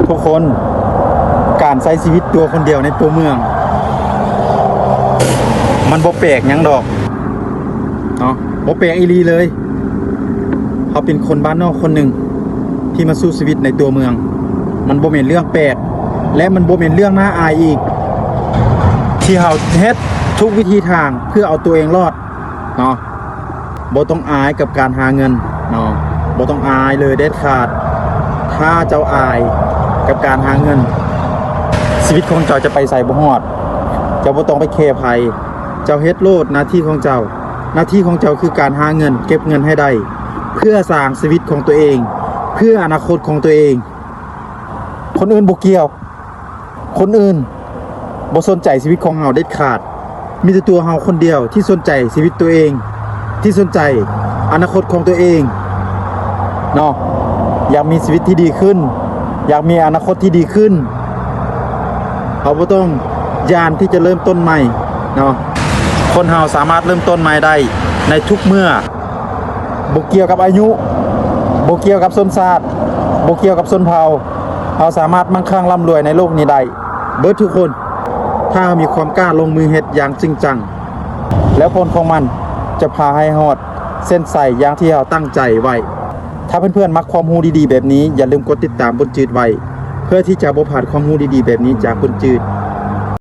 ທຸກຄົນ, ການໃຊ້ຊີວິດຕົວຄົນດຽວໃນຕົວເມືອງ ມັນບໍ່ແປກຫຍັງດອກເນາະ, ບໍ່ແປກອີ່ຫຼີເລີຍ. ເຮົາເປັນຄົນບ້ານນອກຄົນໜຶ່ງທີ່ມາສູ້ຊີວິດໃນຕົວເມືອງ. ມັນບໍ່ແມ່ນເລື່ອງແປກ ແລະ ມັນບໍ່ແມ່ນເລື່ອງໜ້າອາຍອີກ ທີ່ເຮົາເຮັດທຸກວິທີທາງເພື່ອເອົາຕົວເອງລອດເນາະ. ບໍ່ຕ້ອງອາຍກັບການຫາເງິນເນາະ, ບໍ່ຕ້ອງອາຍເລີຍເດັດຂາດ. ຖ້າເຈົ້າອາຍກັບການຫາເງິນ, ຊີວິດຂອງເຈົ້າຈະໄປໃສບໍ່ຮອດ. ເຈົ້າບໍ່ຕ້ອງໄປແຄໃຜ, ເຈົ້າເຮັດໂລດໜ້າທີ່ຂອງເຈົ້າ. ໜ້າທີ່ຂອງເຈົ້າຄືການຫາເງິນ, ເກັບເງິນໃຫ້ໄດ້ ເພື່ອສ້າງຊີວິດຂອງຕົວເອງ, ເພື່ອອະນາຄົດຂອງຕົວເອງ. ຄົນອື່ນບໍ່ກ່ຽວ. ຄົນອື່ນບໍ່ສົນໃຈຊີວິດຂອງເຮົາເດັດຂາດ. ມີແຕ່ຕົວເຮົາຄົນດຽວທີ່ສົນໃຈຊີວິດຕົວເອງ, ທີ່ສົນໃຈອະນາຄົດຂອງຕົວເອງເນາະ. ຢາກມີຊີວິດທີ່ດີຂຶ້ນ, ຢາກມີອະນາຄົດທີ່ດີຂຶ້ນ, ເຮົາບໍ່ຕ້ອງຢ້ານທີ່ຈະເລີ່ມຕົ້ນໃໝ່ເນາະ. ຄົນເຮົາສາມາດເລີ່ມຕົ້ນໃໝ່ໄດ້ໃນທຸກເມື່ອ. ບໍ່ກ່ຽວກັບອາຍຸ, ບໍ່ກ່ຽວກັບຊົນຊາດ, ບໍ່ກ່ຽວກັບຊົນເຜົ່າ, ເຮົາສາມາດມັ່ງຄັ່ງລ່ຳລວຍໃນໂລກນີ້ໄດ້ເບິດທຸກຄົນ ຖ້າເຮົາມີຄວາມກ້າລົງມືເຮັດຢ່າງຈິງຈັງ, ແລ້ວຜົນຂອງມັນຈະພາໃຫ້ຮອດເສັ້ນໄຊຢ່າງທີ່ເຮົາຕັ້ງໃຈໄວ້. ຖ້າເພື່ອນໆມັກຄວາມຮູ້ດີໆແບບນີ້, ຢ່າລືມກົດຕິດຕາມບຸນຈືດໄວ້ ເພື່ອທີ່ຈະບໍ່ພາດຄວາມຮູ້ດີໆແບບນີ້ຈາກບຸນຈືດ.